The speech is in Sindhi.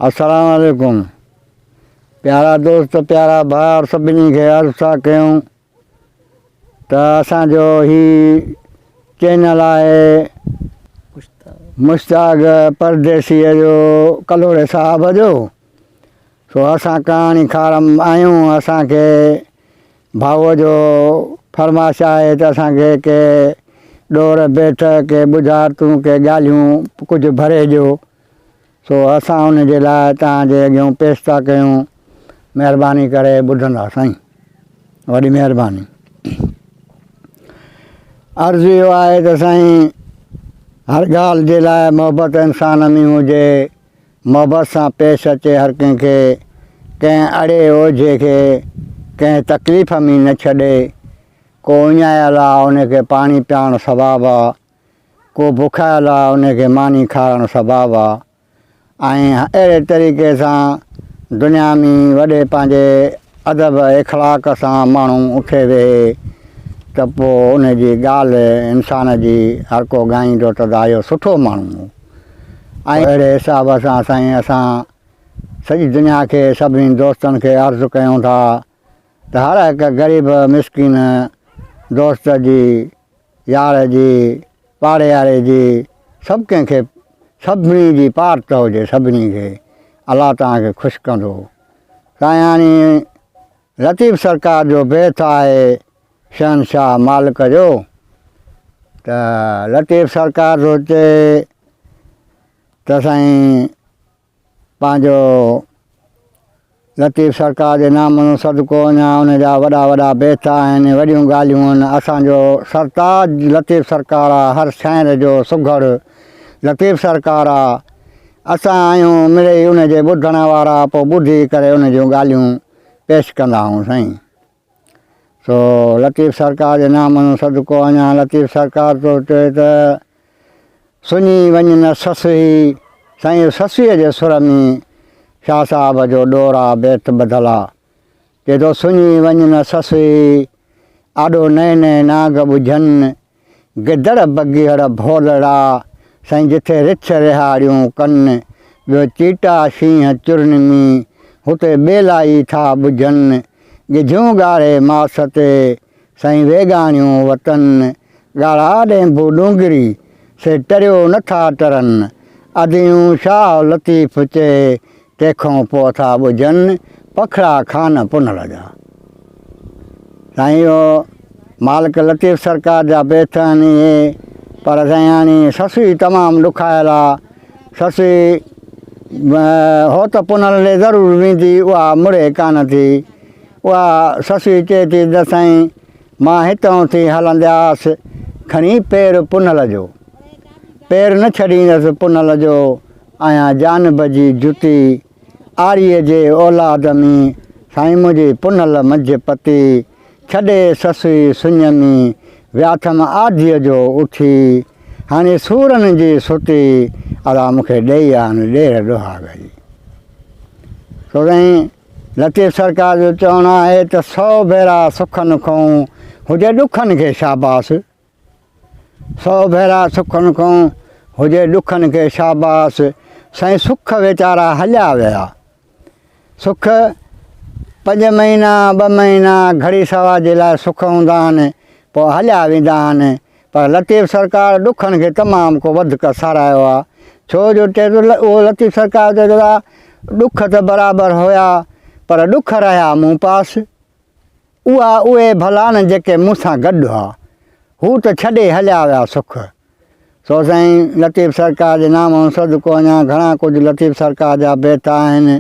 السلام عليڪم پيارا دوست پيارا ڀائر سڀني کي عرض ٿا ڪيون ته اسان جو هي چينل آهي مشتاق پرديسيء جو ڪلهوڙي صاحب جو سو اسان ڪهاڻي کارم آهيون اسان کي ڀائوء جو فرمائش آهي ته اسان کي ڪي ڏور بيٺ ڪي ٻجهارتون ڪي ڳالهيون ڪجهه ڀري ڏيو سو اسان ان جي لاء توهان جي اڳيون پيش ٿا ڪيون مهرباني ڪري ٻڌندا سائين وڏي مهرباني عرض اهو آهي ته سائين هر ڳالهه جي لاء محبت انسان ۾ هجي محبت سان پيش اچي هر ڪنهن کي ڪنهن اڙي اوجهي کي ڪنهن تڪليف ۾ نه ڇڏي ڪو اڃايل آ ان کي پاڻي پيارڻ ثواب آ ڪو بکايل آ ان کي ماني کارائڻ ثواب آ ۽ اهڙي طريقي سان دنيا ۾ وڏي پنهنجي ادب اخلاق سان ماڻهو اٿي ويهي ته پوء ان جي ڳالهه انسان جي هر ڪو ڳائيندو ته دا اهو سٺو ماڻهو هو ۽ اهڙي حساب سان سائين اسان سڄي دنيا کي سڀني دوستن کي عرض ڪيون ٿا ته هر هڪ غريب مسڪين دوست جي يار جي، پاڙي واري جي، سڀ ڪنهن کي سڀني جي پارت هجي سڀني کي الله توهان کي خوش ڪندو. سائين هاڻي لطيف سرڪار جو بيت آهي شهنشاهه مالڪ جو ته لطيف سرڪار ٿو چئي ته سائين پنهنجو لطيف سرڪار جي نام جو صدقو اڃا ان جا وڏا وڏا بيت آهن وڏيون ڳالهيون آهن اسان جو سرتاج لطيف سرڪار آ هر شاعر جو سگهڙ لطيف سرڪار آ اسان آهيون مڙئي ان جي ٻڌڻ وارا پوء ٻڌي ڪري ان جون ڳالهيون پيش ڪندا آهيون سائين سو لطيف سرڪار جي نام جو صدقو اڃا لطيف سرڪار ٿو چئي ته سڃي وڃ نه سسئي سائين سسئي جي سر ۾ شاهه صاحب جو ڏور آ بيت ٻڌل آ چئي ٿو سڃي وڃ نه سسئي آڏو نئين نئين نانگ ٻجهن گدڙ بگيهڙ ڀولڙا سائين جٿي رڇ رهاڙيون ڪن، ٻيو چيٽا شينهن چرنمي هتي ٻيلائي ٿا ٻجهن، ڳجهيون ڳاڙهي ماس تي سائين ويڳاڻيون وتن، ڳاڙها ڏينڀو ڏونگري سي ٽريو نه ٿا ٽرن، اديون شاهه لطيف چئي تنهن کان پوء ٿا ٻجهن پکڙا خان پنهل جا. سائين اهو مالڪ لطيف سرڪار جا بيت آهن اهي پر سائين هاڻي سسئي تمام ڏکايل آ سسئي هو ته پنهل ڏي ضرور ويندي اها مڙي ڪانه ٿي اها سسئي چئي ٿي ته سائين مان هتئون ٿي هلندياس کڻي پير پنهل جو پير نه ڇڏيندس پنهل جو آهيان جانب جي جتي آريء جي اولاد ۾ سائين منهنجي پنهل منجهه پتي، ڇڏي سسئي سڃ ۾، وياٿم آڌيء جو اٿي، هاڻي سورن جي ستي، ادا مون کي ڏيئي آن ڏير ڏهاڳ جي. سو سائين لطيف سرڪار جو چوڻ آهي ته سو ڀيرا سکن کئون هجي ڏکن کي شاباس. سو ڀيرا سکن کان هجي ڏکن کي شاباس سائين سک ويچارا هليا ويا سک پنج مهينا ٻه مهينا گهڙي سوا جي لاء سک هوندا آهن پوء هليا ويندا آهن پر لطيف سرڪار ڏکن کي تمام ڪو وڌڪ ساراهيو آهي ڇو جو چئي ٿو اهو لطيف سرڪار چئي ٿو ڏک ته برابر هيا پر ڏک رهيا مون پاس اها اهي ڀلا نه جيڪي مون سان گڏ هئا، هو ته ڇڏي هليا ويا سک. سو سائين لطيف سرڪار جي نام ۽ صدقو اڃا گهڻا ڪجهه لطيف سرڪار جا بيت آهن.